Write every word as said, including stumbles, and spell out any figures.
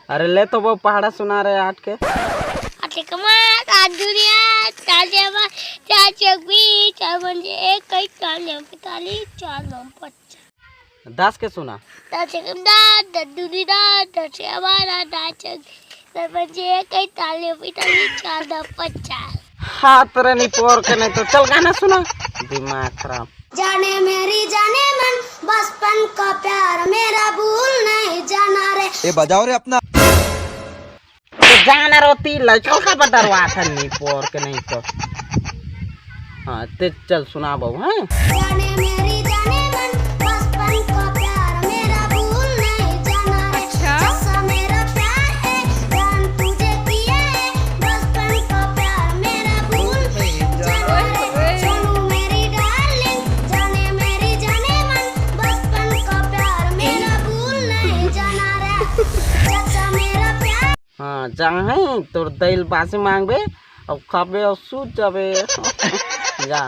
अरे ले तो वो पहाड़ा सुना रे आठ के। अटे कमा, रात दुनिया, चार जमा, चार चौक बीस, चार पंजे एक, कई चार नौ पैंतालीस, चार नौ पचास। दस के सुना। दस एकम दस, दस दूनी दस, दस छया बारह, दस चौक, दस पंजे एक, कई चार नौ पैंतालीस, चार नौ पचास। हाथ रे निपोर के नहीं तो चल गाना सुना। दिमाग खराब। जाने मेरी जाने मन, बचपन का प्यार मेरा भूल नहीं जाना रे। ए बजाओ रे अपना। तो जाना रोती लड़का का बदरवा था निपोर के नहीं तो। हाँ ते चल सुना बहू हैं। जाने मेरी जाने मन, बचपन का प्यार मेरा भूल नहीं जाना रे। अच्छा। जैसा मेरा प्यार है, जान तुझे किया है, बचपन का प्यार मेरा भूल नहीं जाना रे। सोनू मेरी डार्लिंग, जाने मेरी जाने मन, बचपन का प्यार मेरा भूल नहीं जाना रे। जैसा मेरा प्यार हाँ जा है तोर दैल बासी मांगबे और खाबे और सूत जाबे। जा।